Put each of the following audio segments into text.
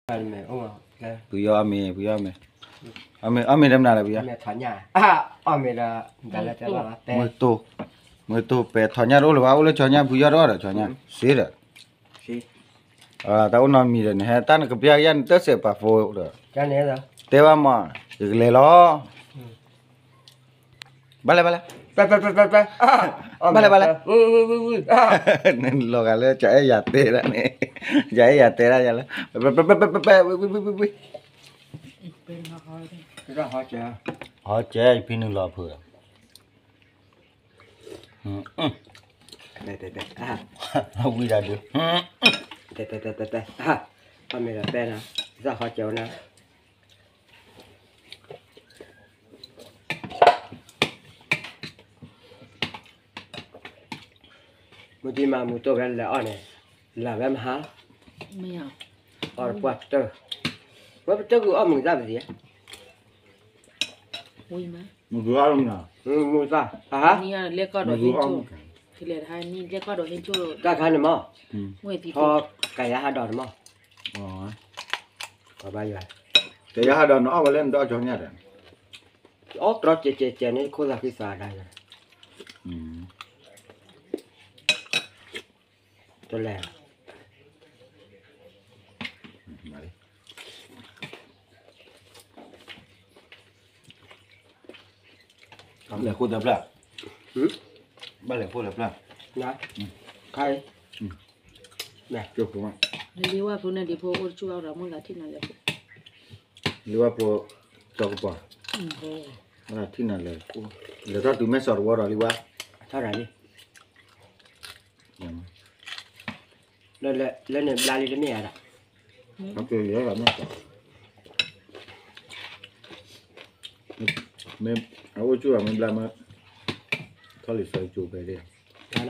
ဖုယီၤအီၣ်မ့ၤ ဖုယီၤအီၣ်မ့ၤ, အီၣ်မ့ၤ အီၣ်မ့ၤတမနုၤလဲၣ် ဖုယီၤ, မ့ၢ်တိၢ်, မ့ၢ်တိၢ် ပဲၤထီၣ်ညၣ်တအိၣ်လၢၤဘၣ် အိၣ်လၢကၠီညၣ် ဖုယီၤတအိၣ်ဒီး ကၠီညၣ် စ့ဒီး, တၢ်အိၣ်နီတမံၤဒီး နဟဲတၢ်နကပျၢ်ကယၢ်နတစဲးပာ်ဖိဒီး, တဲဘၣ်မး, ယကလဲၤလီၤ ဘၣ်လဲၣ်ဘၣ်လဲၣ်, ဘၣ်လဲၣ်ဘၣ်လဲၣ်, လီၤဂာ်လၢ ကအဲၣ်ယၤတဲဒၣ်န့ၣ်, ကအဲၣ်ယၤတဲဒၣ်ယၤလၢ, ဝံၤဝံၤဝံၤဝံၤ, ဟီကဲ ယဖံနုာ်လီၤဖုးဒီး, ဝံၤဒၣ်ဒုး, တဲတဲတဲတဲတဲ, အမ့ၢ်ဒီးပဲနၤ, သၣ်ဟီကဲဝဲနၤ မုၢ်တံၤမၤမုၢ်တိၢ်ဝဲလဲၤအီၣ်န့ၣ်, လၢဝဲမဟါလီၤ, အီၣ်တပှၢ်ပတၢၢ်, ဝဲပတၢၢ်ဂုာ်အီၣ်မုၢ်သၣ်ပသံး, မုၢ်သၣ်, မုၢ်သၣ်, လဲၤကီၢ်ဒီးဟ့ၣ်ဆိၣ်, လဲၤတဟါန့ၣ် လဲၤကီၢ်ဒီးဟ့ၣ်ဆိၣ်, တၢ်ခါန့ၣ်မး, ဝဲသံး, ကယၤဟးဒီးန့ၣ်မး, ကယၤဟးဒီးနအီၣ်ဝဲလၢနဒီကၠီညၣ်ဒီး, အီၣ်တြီကဲးကဲးကဲးန့ၣ် ခိၣ်သးဃံသးဒၣ်, တလဲၤ, လဲၤဃိသးဖျၢၣ်, ဘၣ်လဲၤဃိသးဖျၢၣ်, လံဝဲဖိန့ၣ်ဒံးဖိအိၣ်တဆူၣ်အီၣ်ဒီးမိၢ်သးထံၣ်နၤလဲၤ, လံဝဲဖိ, တီကပီၤ, ထံၣ်နၤလဲၤ, လဲၤထီၣ်တုၤမဲာ်စီၤတဝီဒီးလံဝဲ, ထီၣ်တၢ်လံ လၢန့ၣ်ဘျါလံတမ့ၢ်ဧါဒီး, မ့ၢ်အအိၣ်ကၠူၣ်အမ့ၢ်ဘျါမး, ထီၣ်လံာ်စီဆှံကၠိဖဲဒၣ်, ညါဘီ,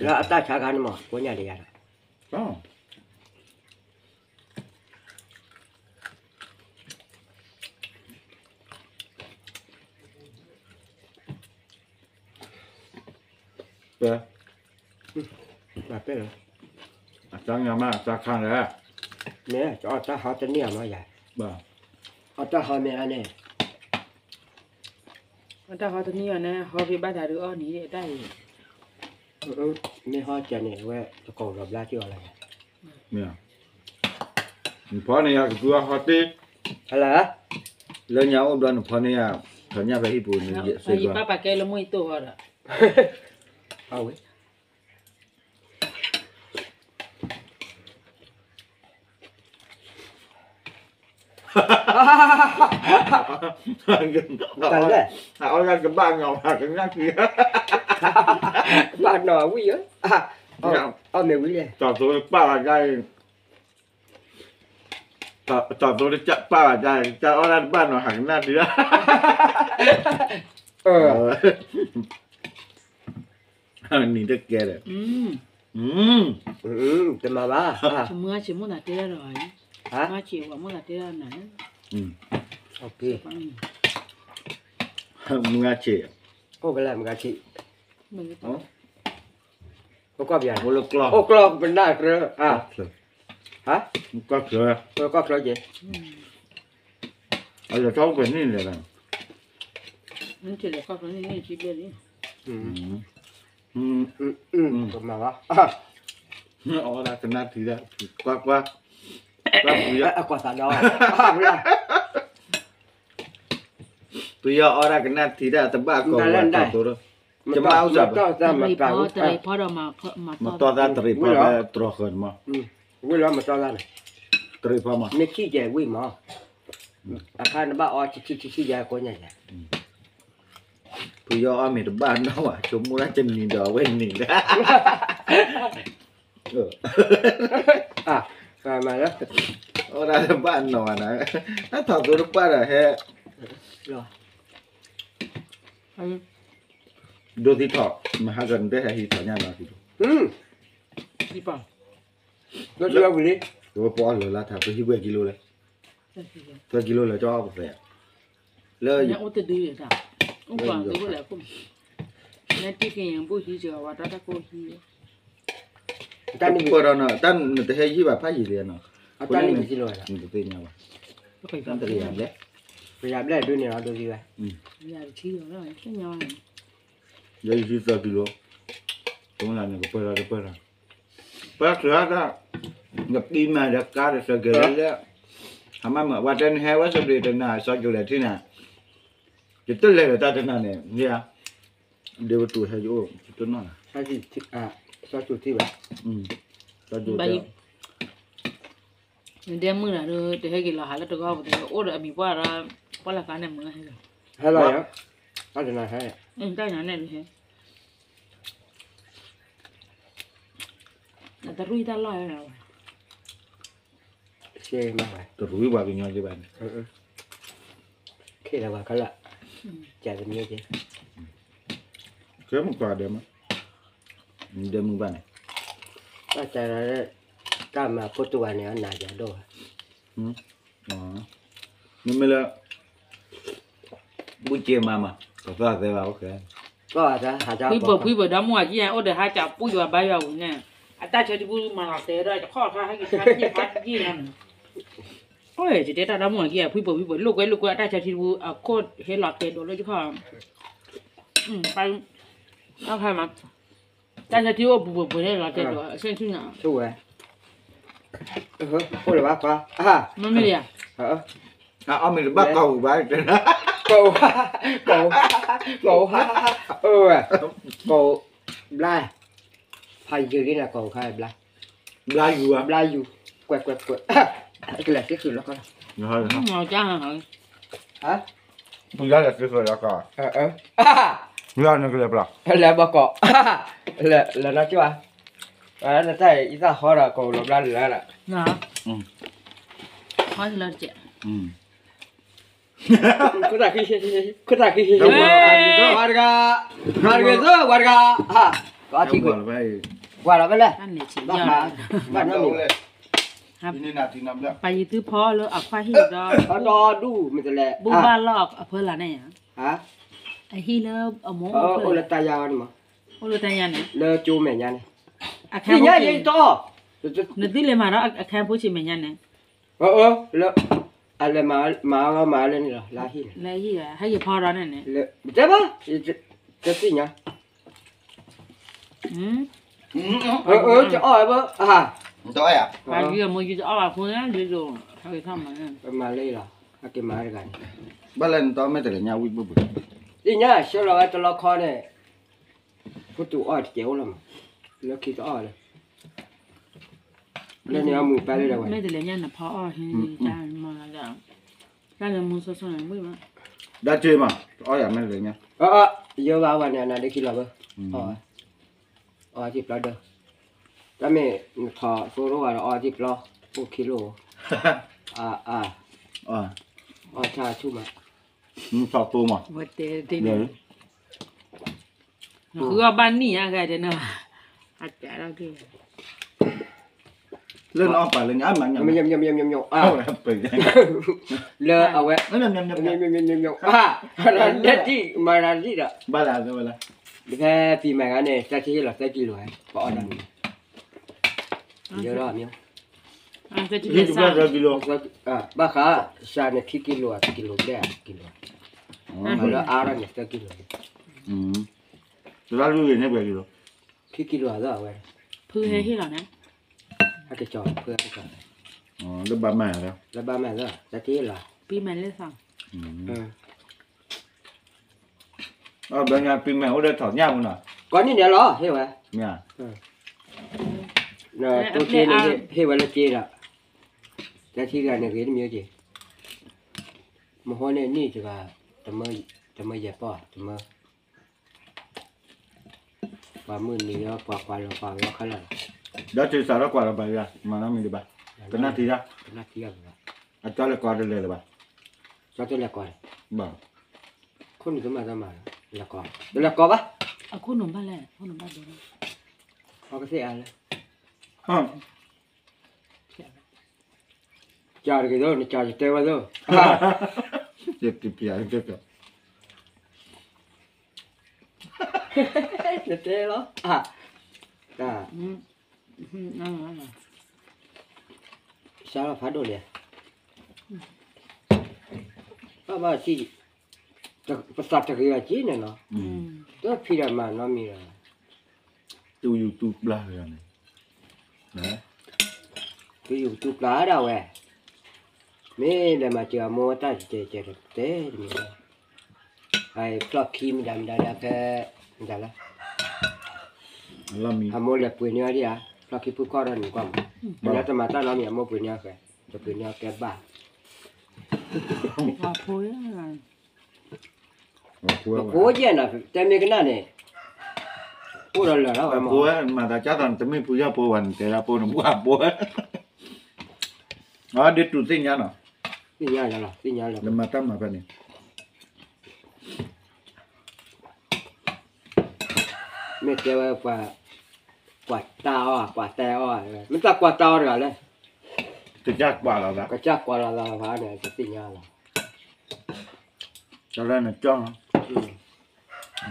လၢအတၢ်ဆါခါန့ၣ်မး ကိးညါဒံးယၤဒီး အတၢ်ညါမး အတၢ်ခါလဲၣ်, မ့ၢ်အီၣ်တၢ်ဟီတန့ၢ်အမးယၤ, အီၣ်တၢ်ဟီမ့ၢ်အါန့ၣ်, အီၣ်တၢ်ဟီတန့ၢ်အီၤန့ၣ် ဟီဖဲဘၣ်တၢ်ဒုးအီၣ်နံၤအတၢ်အံၤ, မ့ၢ်ဟီကဲန့ၣ် အဝဲတကိးဒီးဘျါက့ၤအီၤလၢ နဖီန့ၣ်ယၤကသူအဟီတ့ၢ်, လၢညါအိၣ်ဘျီနဖီန့ၣ်ယၤ, ထီၣ်ညၣ်ဖဲဟံၣ်ပူၤန့ၣ်, ယပၢ်ပာ်ကဲလၢမိၢ်ယတိၢ်ဟီဒီး, အဝဲ, တၢ်လဲၣ်, အီၣ်ဒၣ်ကဘၣ်နီၤ ဟးကနၣ်ထံ, ဘၣ်နီၤဝံၣ်ဧၢ, အီၣ်မ့ၢ်ဝံၣ်လဲၣ်, တၢ်သိပာ်ဝဲဒၣ်အံၤ တၢ်သိတကပာ်ဘၣ်တၢ် တၢ်အီၣ်ဒၣ်တဘၣ်နီၤ ဟးကနၣ်ဒံး, နံၤတကဲဒီး, တမၤဘၣ်, မုၢ်အါဆံးမိၢ်သးတဲဒၣ်ဒီး, မုၢ်အါဆံးဝဲမိၢ်သးတဲဒၣ်နၤ, မုၢ်အါဆံး, အိၣ်ကလဲၣ်မုၢ်အါဆံး, အိၣ်ကီၢ်ပယါ, အိၣ်လၢကျီၢ်, အိၣ်ကျီၢ်ပနၢ်ကြၢး, ကီၢ်ချၢ, ကီၢ်ချၢက့ၤ, အလဲၤထီၣ်အိၣ်ပှဲၤနံၣ်လဲၣ်, နလဲၤထီၣ်န့ၣ်နံၣ်ဆံဘျဲၣ်လံ, ကမၤဘၣ်, အီၣ်ဒၣ်ကနၣ်ထံဒၣ်, ကွၢ်ကွၢ်, ကွၢ်ပူၤယါ, အကွၢ်သးဒီး, ပယီၤအီၣ်ဒၣ်ကနၣ်ထံဒၣ်တဘၣ်ကီးဝဲတၢ်သိ, ကမၤအုၣ်စၢ်ဘၣ်, တရံးဖီဒီးမၤ, မတီၢ်သးတရံးဖီလၢတြီဃၢၤန့ၣ်မး, ဝံၤလီၤမတီၢ်သးန့ၣ်, တရံးဖီမး, မ့ၢ်ထံၣ်ကဲဝံၤမး, အခါနဘၣ်အီၣ်ဆံးဆံးဆံးဆံးယါကိးညါယါ ပယီၤအီၣ်မ့ၤတဘၣ်နီၢ်ဘၣ် ဆိကမိၣ်ဒၣ်တနံၤဒီးအဝဲန့ၣ်လၢ, အီၣ်ဒၣ်တဘၣ်နီၢ်ဘၣ်နၤ, တၢ်ထီၣ်သိတပာ်ဒီးဟဲ, ဒိသံထီၣ်, မဟါကနတဟဲဟံးထီၣ်ညါနီၤ, ပဟံးဝဲကံလိလဲၣ်, သၢကံလိလဲၣ် ကၠီအီၣ်ပသဲး, လၢ, အိၣ်တဒု, အိၣ်ပှၤတဒုလဲၣ်, နတံၢ်က့ၤယဘိၣ်ဟံးစၢၤဝဲတၢ်တၢ်ကိၢ်ဟံး, တၢ်နပၢၢ်ဒီးနီၤ တၢ်နတဟဲယံာ်ဘၣ်ဖးယံာ်လံနီၤ, တၢ်နမံၤသ့ၣ်ညါဘၣ်, ပယၤဘျဲၣ်ဒုးန့ၣ်လီၤဒိသံဝဲ, ယထံၣ်သၢကံလိ, ပှၤချုးအတၢ်, နပံၤမၤဒီးကါဒီးစၢၤကဲၤလၢ, ဟးမးမး ပှၤတဲနဟဲဝဲသဘျ့တနၤ စီၤကၠိၤလဲၤထံၣ်နၤ, ယတလဲၤဒီးတၢ်တနၤန့ၣ်, ဒ့ဝတူၢ်ဟဲယအိၣ်, တနီၢ်, စီၤကၠိၤထံၣ်ဘၣ်, နဒဲမုၢ်နၤဒုး တဟဲက့ၤလီၤဟးလၢတဂီၢ်ပူၤ တအိၣ်ဒီးအမံၤပှၢ်ဒီး, ပှၢ်လၢကါန့ၣ်မုၢ်ဟဲ, ဟဲလီၤ, တၢ်နၤဟဲ, တၢ်နၤန့ၣ်ဒုးဟဲ, အတရူၢ်တၢ်လီၢ်ဝဲ, တရူၢ်ပှၤကညီက့ဘၣ်န့ၣ်, ခဲလၢာ်ဝဲခဲလၢာ်, ကတမ့ၢ်က့, ခဲမုၢ်ခွါဒဲမုၢ်, ဒဲမုၢ်ဘၣ်န့ၣ်, တၢ်တဲလၢ, တၢ်မၤဖိတူၢ်ဝဲန့ၣ် အနၤယၤဒိၣ်ဝဲ, မ့မ့ၢ်လၢ ဘူၣ်က့မးမး, ပသၣ်သဲဘၣ်အိၣ်ခဲ, ဖုပှၤဖုပှၤဒီမါဝၤကံယၤ အိၣ်ဒီးဟါကပူၣ်ယွၤဘါယွၤဝံၤန့ၣ်, အတၢ်ဆၢထံပူၤမၤလီၤတဲာ်ဒီး ယခီၣ်ခါဟဲက့ၤခါယ့ၢ်ဖးယ့ၢ်လီၤန့ၣ်, အိၣ်ယတဲတၢ်ဒီမါဝၤကံယၤ ဖုပှၤဖုပှၤလိာ်ကွဲလိာ်ကွဲ အတၢ်ဆၢထံပူၤ အခိၣ်ဟဲလီၤတဲာ်ဒိးလၢယခီၣ်, တၢ်ဆၢထံအိၣ်ပှဲၤပှဲၤန့ၣ်လီၤတဲာ်ဒိး အဆ့ၣ်ထူၣ်န့ၣ်, အိၣ်လၢၤဘၣ်ကွၢ်, မ့မ့ၢ်လံဧါ, အီၣ်မ့ၢ်တဘၣ်ကီၢ်ပူၤဘၣ်, ကီၢ်, ကီၢ်, ကီၢ်, ဘျါ, ဖးယံာ်လံန့ၣ် ကီၢ်ခါဘျါ, ဘျါယူၤ, ဘျါယူၤ, ကွဲးကွဲးကွဲး, ကလဲၤက့ၤဃုာ်လီၤကီၢ်လီၤ, ပယီၤလဲၤက့ၤဃုာ်လီၤကီၢ်, လဲၤဘီကီၢ်, လဲၤနီၢ်ကၠီၣ်ဧါ, နတၢ်အံၤသၣ်ဟီဒီးကီၢ်လီၤဘျါလၢာ်လၢာ်, ဟီလၢာ်တကဲး, ခိၣ်သၣ်ခံ, ခိၣ်သၣ်ခံ, ဝၤတဂၤ, ဝၤတဂၤ, ဝၤတဂၤ, ပှၤလီၤဖဲလဲၣ်, ဘၣ်နီတမံၤ, ပယံၤသုဖီလၢအခွါဟံၣ်ဒီး, ဒီဒူၣ်မ့ၢ်တလဲၣ်, ဘူၣ်ဘၣ်လီၢ်အဖၢလၢ်န့ၣ်ဧါ, အဟံၣ်လၢအမိၢ်အိၣ်ဖၢလၢ်, အိၣ်လၢတၢ်ယါန့ၣ်မး, အိၣ်လၢတၢ်ယါန့ၣ်, လၢကၠိမဲာ်ညါန့ၣ်, အခါဖိဆံး, နသုလဲၤမၤဒီးအခါဖိဆံးမဲာ်ညါန့ၣ်, အလဲၤမၤ, မၤလီၤမၤလၢန့ၣ်လီၤ လၢဟံၣ်န့ၣ်, လၢဟံၣ်, ဟဲက့ၤဖီဒီးန့ၣ်န့ၣ်, တဲဘၣ်, တသ့ၣ်ညါ, အၢ တအီၣ်ဘၣ်, ပှၤယံၤအမိၢ်ယံၤတအီၣ်ဘၣ်ဖိန့ၣ်, ပမၤလၢလီၤ, ဟဲက့ၤမၤတဂၤန့ၣ်, ဘၣ်လၢနတအီၣ်မ့ၢ်တလဲၤညါဝံၣ်ဘၣ်ဘၣ်, သ့ၣ်ညါဆှၢလီၤဝဲတလီခီန့ၣ်, ဖိတူၢ်အီၣ်တကဲးအိၣ်လီၤမး, လၢခံတအီၣ်လၢ, လၢန့ၣ်အမူၤပှဲၤလၢဒၣ်ဝဲ, မ့ၢ်တလဲၤညါနဖီအီၣ်ဟံၣ်, တၢ်မၤလီၤ, တၢ်လၢမူဆိဆိန့ၣ်ဝံၣ်မး, ဒါက့ၤမး, တအီၣ်ယၤမ့ၢ်တလဲၤညါ, ယိဘၣ်ဝဲန့ၣ် အနၤဒ့ခံလီၤဘၣ်, အီၣ်ဝဲ, အီၣ်စံၣ်ပျီဒၢ, တၢ်မ့ၢ်နထီၣ်သိရိဝဲဒီးအီၣ်စံၣ်ပျီ, အိၣ်ခံလိၣ်, အါ, အါ, အီၣ်ဆၣ်ဆူၣ်မး, နထီၣ်သိမး, ဝဲတဲတ့ၢ်န့ၣ် ဃုအီၣ်ဘၣ်နံၣ်အဂၤဒဲးနီၤ, အကးထီၣ်က့ၤ, လၢနအီၣ်ပာ်လၢညါမးညါ, လၢအဝဲ, တထံၣ်မၤရၤတံၢ်ဒီး, ဘၣ်လၢဝဲလၢ, တဖဲပံၤမဲာ်ဂၤန့ၣ် တၢ်ထံၣ်ဟ့ၣ်လီၤသၢကံလိၤဝဲ, ပအီၣ်တၢ်မံၤ, ယိဒီးမ့ၢ်, ဘၣ်ဃး, စှၤန့ၣ်ခံကံလိၤ, ခံကံလိၤဘျဲၣ်, ခံကံလိၤ, လၢအါထီၣ်န့ၣ်သၢကံလိၤ, တလါလွံၢ်ဂ့ၤန့ၣ်ပှဲၤကံလိၤ, ခံကံလိၤအသးဝဲ, ဖုဟဲဟ့ၣ်လီၤန့ၣ်, ဟဲက့ၤကၠီၤဖုဟဲက့ၤကၠီၤ, လၢဘၣ်မၤ, လၢဘၣ်မၤလၢ, တၢ်ထံၣ်ဟ့ၣ်လီၤ, ပံၤမဲာ်လၢသီ အဘျီညါပံၤမဲာ်အိၣ်ဒီးထီၣ်ညၣ်မူနီၤ, ကိးနံၣ်န့ၣ်လီၤ ဟ့ၣ်ဝဲ, မ့ၢ်, တိၢ်က့န့ၣ်ဟ့ၣ်ဝဲလၢက့ဒီး, တၢ်ထံၣ်တဂၤန့ၣ်ဂ့ၤတမံၤက့, မဟိန့ၣ်နံၣ်တဂၤ, တမၢယဲၢ်ပီၢ်, တမၢ ပှၤမုၢ်နံၤလီၤ ပှၤကွၢ်လီၤပှၤဝဲခါလီၤ, ဒီးတုၤစးထီၣ်ကွၢ်လီၤပှၤယၤ မၤနီတမံၤဒံးဘၣ်, ကနၣ်ထံဒၣ်, အကၠီလဲၤကွၢ်တလဲၤလၢၤဘၣ်, ကၠီတလဲၤကွၢ်, ဘၣ်, ခိၣ်နူာ်တမၤတမၤ, လဲၤကွၢ်, တလဲၤကွၢ်ဘၣ်, အခိၣ်နူာ်ဘၣ်လဲၣ်, အခိၣ်နူာ်ဘၣ်ဒိ, အကသ့ၣ်အါလၢ ကၠီတဂ့ၤသိး နကၠီယတဲဝဲသိး, ယကပျး, ကပျး, နတဲလီၤ, တၢ်, စးလီၤဖးဒိၣ်လံ, ဘၣ်ဘၣ်စံး, ပသးတဂ့ၤအက့န့ၣ်နီၤ, တဖံးဒီးမၤနီတမံၤဒီး, တူၢ်ယူၢ်တူၢ်ပျၢ်န့ၣ်, တူၢ်ယူၢ်တူၢ်ပျၢ်ဒၣ်ဝဲ, မ့ၢ်လဲၤမၤစၢၤအမိၢ်တၢ်ကဲကဲကဲတဲတမံၤ, ဖျီၣ်ခံမတၤမတၤဒီးဖဲ, မတၤလဲၣ်, အမိၢ်လဲၤပှ့ၤန့ၢ်အီၤဒံးဧါ, ဖျီၣ်ခံဖုခီၣ်ဒီးနကွၢ်မး, ပှၤညီတမၤတၢ်နီတမံၤ အမိၢ်ပှ့ၤန့ၢ်အီၤဃဲ, တပှ့ၤန့ၢ်အီၤကဲဘၣ်, ဖိယဲၢ်နၤ တဲမ့ၢ်ကနၣ်န့ၣ်, အိၣ်ဒီးလၢာ်လီၤဝဲမး, ဖိဝဲမၤသးကၢ်သး နတမ့ၢ်ဖုယီၢ်ဖိဝဲ နတဲဒၣ်ဖိနမူအဖိဝဲ, အဒ်တူၢ်သ့ၣ်ညါနီၤ, သ့ၣ်ညါလီၤ သ့ၣ်ညါလီၤ နမၤတၢ်မၤဖဲန့ၣ် မ့ၢ်တဲဝဲ, ကွၢ်တၢ်အီၣ် ကွၢ်တဲအီၣ်, မ့ၢ်တၢ်ကွၢ်တၢ်အီၣ်တဂၤလဲၣ်, ကစၢ်ကွၢ်လီၤသး ကစၢ်ကွၢ်လီၤသးလီၤဖးန့ၣ် တသ့ၣ်ညါလီၤ, တၢ်လၢနကၠီၣ်လီၤ,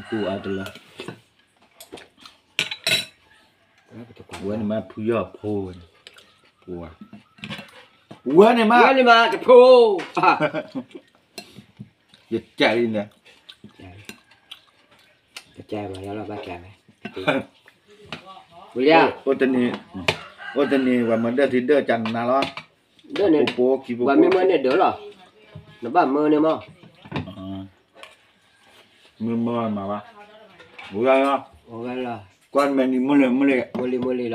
တူၢ်အါတလၢ, ဝဲန့ၣ်မ့ၢ်ဖုယီၢ်ဖိဝဲန့ၣ်, ဝဲန့ၣ်မ့ၢ်, ဝဲန့ၣ်မ့ၢ်တဖိ, ယကဲလံန့ၣ်, ကဲမးယလီၤဘၣ်ကဲဝဲ, ဝံၤလံ, အိၣ်တနံၤ, အိၣ်တနံၤ ပှၤမၤဒၢၣ်ထံဒၢၣ်ကနၤလီၤ, ဒၢၣ်န့ၣ်, ပှၤမ့ၢ်မၢန့ၢ်ဒၢၣ်လီၤ, နဘၣ်မၢန့ၢ်မး, မ့ၢ်မၢမၤဘၣ်, ဝံၤလံ, ကွၢ်မဲာ်နံၤမုၢ်လံၤမုၢ်လံၤ, မုၢ်လံၤမုၢ်လံၤလီၤ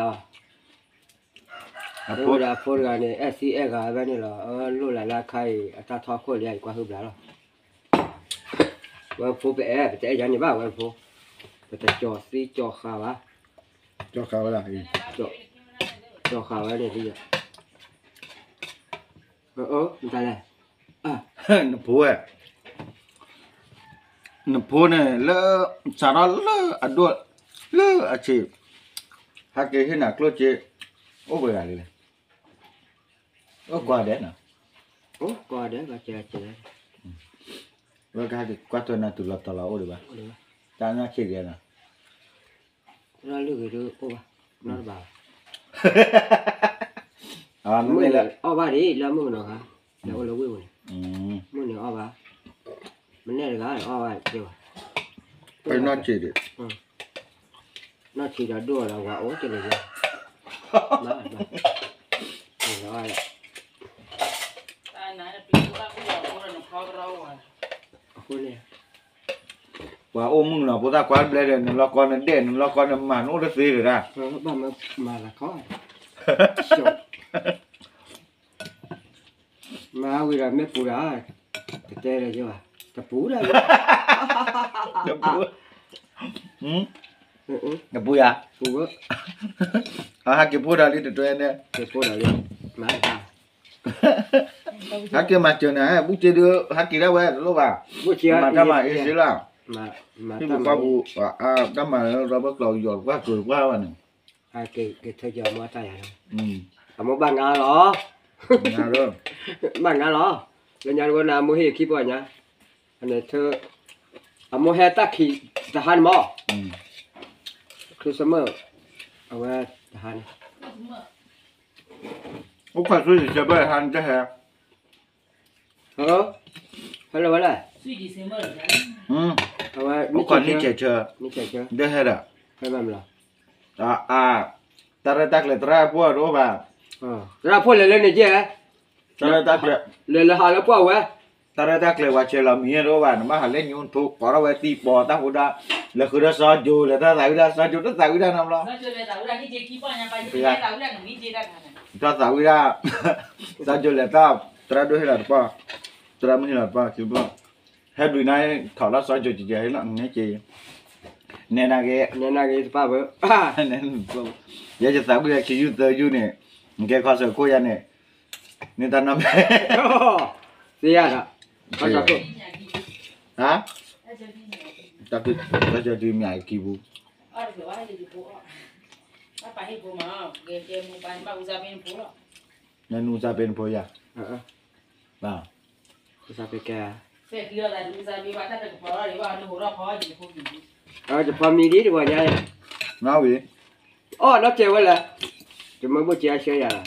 အဖိဒီးအဖိတဂၤန့ၣ် အဲၣ်သံအဲၣ်ဂၤဝဲန့ၣ်လီၤ. အလိၣ်လၢ်လၢခါအံၤ အတၢ်ထီခိၣ်လံ အံၤကွၢ်ဟုဘျါလီၤ. ဝဲဖိပအဲၣ် ပတအဲၣ်ယၤန့ၣ်ဘၣ်ဝဲဖိ, ပတကၠီၤသံကၠီၤဃာ်ဘၣ်, ကၠီၤဃာ်ဝဲဒၣ်, ကၠီၤဃာ်ဝဲန့ၣ်လံ, မတၤလဲၣ် နဖိဝဲ, နဖိန့ၣ်လၢ, စးထီၣ်လၢအဒိၣ်, လၢအဆံး, ဟဲက့ၤဟ့ၣ်နၤကျိၣ်စ့, အိၣ်ပှဲၤဂၤလံလဲၣ်, အိၣ်ကိးဂၤဒဲးနီၤ, အိၣ်ကိးဂၤဒဲး, ဝဲကဟဲက့ၤကွၢ်ထွဲနၤတုၤလီၤတီၤလီၤအိၣ်ဒံးဘၣ်, တၢ်နၢ်ဆံးဒံးနီၤ လၢဂ့ၤဒုးအိၣ်ဘၣ်, နီတဘၣ်ဘၣ်, မုၢ်န့ၣ်အီၣ်ဘၣ်ဒံး လၢမုၢ်ကနီၤခါ, လၢအိၣ်လၢဝ့ၢ်ပူၤန့ၣ်, မုၢ်န့ၣ်အီၣ်ဘၣ်, မနဲၣ်တဂၤအီၣ်ဘၣ်က့ၤဘၣ်, နီၢ်ဆံးဒံး, နီၢ်ဆံးဒီးဒိၣ်ဒီးဝၤအိၣ်ကလဲၤယၤ, အဃိန့ၣ် ပှၤအိၣ်မုၢ်ကနီၤ ဖိသၣ်ခွါဘျဲဒီး နလီၢ်ကီနဒဲၣ် နလီၢ်ကီနမၤ နအိၣ်တသ့တဒၣ်, ဘၣ်မၤလၢခီ, မၤဝံၤဒီးမ့ၢ်ပူၤဒီး, တတဲဒီးယဘၣ်, တပူၤဒီး, တပူၤယၤ, ဟဲက့ၤဖိဒီးလံတတွဲန့ၣ်, ဟဲက့ၤမၤစၢၤန့ၣ် ဟဲဘူးစ့ဒုး ဟဲက့ၤဒၣ်ဝဲတလိၣ်ဘၣ်, မၤတၢ်မၤအ့စ့လၢ, ဟံၣ်ပူၤဃီပူၤ, တၢ်မၤလၢရီဘၢၣ်ကျီၤကယီၤတပှၢ်ကျၢၤတပှၢ်ဘၣ်န့ၣ်, က့ၤထၢက့ၤအမိၢ်အတၢ်ယၤလီၤ, အမိၢ်ဘၣ်ငါလီၤ, ဘၣ်ငါလီၤ, လၢညါတဝဲန့ၣ် အမိၢ်ဟ့ၣ်ခံပှၤညါ, အန့ၣ်ထၢ, အမိၢ်ဟဲတၢ်ခံးတဟါန့ၣ်မး, Christmas, အဝဲတဟါန့ၣ် အိၣ်ခိးဆူယဆၢဘၢၣ်ဟါန့ၣ်တဟဲ, hello, hello ဝဲလဲၣ်, အိၣ်ခိးန့ၢ်ဆဲးဆၢ, တဟဲဒီး, တၢ်ရဲၣ်တၢ်ကျဲၤသရၣ်ဖိတအိၣ်ဘၣ်, သရၣ်ဖိလဲၤလၢန့ၣ်ကဲ, တၢ်ရဲၣ်တၢ်ကျဲၤ, လဲၤလၢဟးလၢပှၢ်ဝဲ, တၢ်ရဲၣ်တၢ်ကျဲၤဝဲဆဲးလီၤမံၤတအိၣ်ဘၣ် နဘၣ်ဟးလၢညိထိကိးထီၣ်ဝဲသံပီၤတၢ်ဖိဒၣ်, လဲၤဃုာ်ဒီးစီၤကိၤ လဲၤတၢ်သးဝံၣ်ဒၣ်စီၤကိၤ တသးဝံၣ်ဒၣ်နီတဘျီ တၢ်သးဝံၣ်ဒၣ်, စီၤကိၤလဲၤတၢ်, သရၣ်ဒိၣ်ဟ့ၣ်လီၤတပီၢ်, သရၣ်မုၣ်ဟ့ၣ်လီၤတပီၢ်ခံဘျီ, ဟဲဘျုးနၤ, ထီၣ်လီၤစီၤကိၤကကဲဟ့ၣ်လီၤန့ၣ်က့ၤ, နဲနၤက့ၤ, နဲနၤက့ၤတပၢ်ဘၣ်, ယဲယသးဝံၣ်လၢခံယုၢ်သၢယုၢ်န့ၣ်, နကဲခီဆၢခိၣ်ယၤန့ၣ်, န့ၣ်တၢ်နီၢ်မဲ, သ့ၣ်ညါဒီး, ဟါ, တၢ်ကၢ်တုၤမ့ၢ်အခံပူၤ, နနူစါပ့နဖိယၤ, ဘၣ်, စါပ့ကဲ, ဖဲလီၤသးဒုးစါပ့ဘၣ်တၢ်တကပီၤလီၤ ဘၣ်နဟိးထီၣ်ဖီယဖိကံၤ တဖီမံၤဒ်တဂီၤညါ, အီၣ်နီၢ်ကဲဝဲလဲၣ်, တမၢဘိၣ်ကဲအဆှၢယၤလီၤ,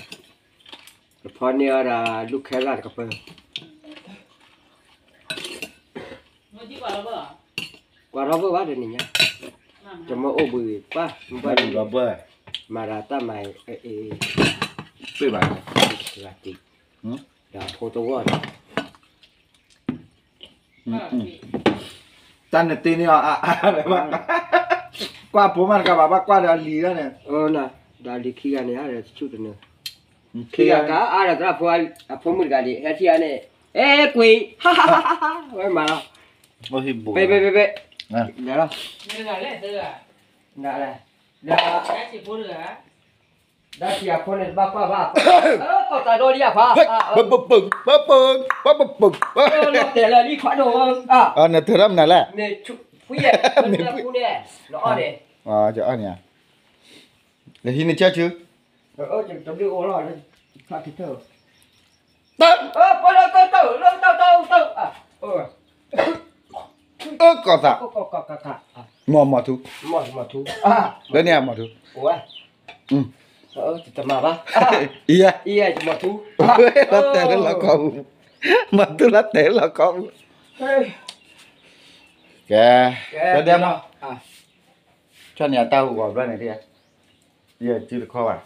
တဖီန့ၢ်အီၤဒီးလူၢ်ခဲလၢာ်တကပၢၢ်, ကွၢ်ထီၣ်ဘၣ်ဘၣ်တနံၤညါ, တမၢအိၣ်ဘှံးပှၢ်, မၤဒီးတၢ်မၤ, တဘၣ်, ဒီးဖိတဝီၢ်ဒီး တၢ်နတ့န့ၢ်အီၤ, ကွၢ်ဖိမးတကးဘၣ် ဘၣ်ကွၢ်ဒီးအလံၤဒၣ်န့ၣ်, ဒီးလံၤခံဂၤန့ၣ် တဆူၣ်တနၢၤ, ခံဂၤကအါဒီးသရၣ်ဖိ, အဖိမုၣ်တဂၤဒံး ဟဲထံၣ်အါန့ၣ်, အဲကွံာ်, ဝဲမၤလီၤ, ပဲပဲပဲပဲ, လီၤ, ဒီးထံၣ်အဖိန့ၣ်တဘၣ်ကွၢ်ဘၣ်, ကီၢ်သးဒီလံအဖါ, ပပပပပပပပ, လီၤတဲာ်လၢလံခီဒိၣ်, နတၢ်ရၣ်မနုၤလဲၣ်, ဖုယဲၢ်, ဖုန့ၣ်, နအီၣ်န့ၣ်, ယအီၣ်န့ၣ်, လၢဟံးန့ၢ်ဆၢဆူ, တဘျုးအိၣ်လီၤ, ဖးကတၢၢ်, အၢ ကီၢ်သး, မီၢ်မီၢ်ထူ, လၢန့ၣ်မီၢ်ထူ, တမၤဘၣ်, လီၤတဲာ်လၢလီၢ်ကီၢ်ပူၤ, မီၢ်ထူလီၤတဲာ်လၢလီၢ်ကီၢ်ပူၤ, ကဲ, ကဒဲမီၢ်, ဆီၣ်န့ၢ်အတၢ်ဟူးဂီၤဘျီန့ၣ်, ယစုတခီဘၣ်,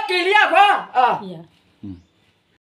က့ၤလံအခီ,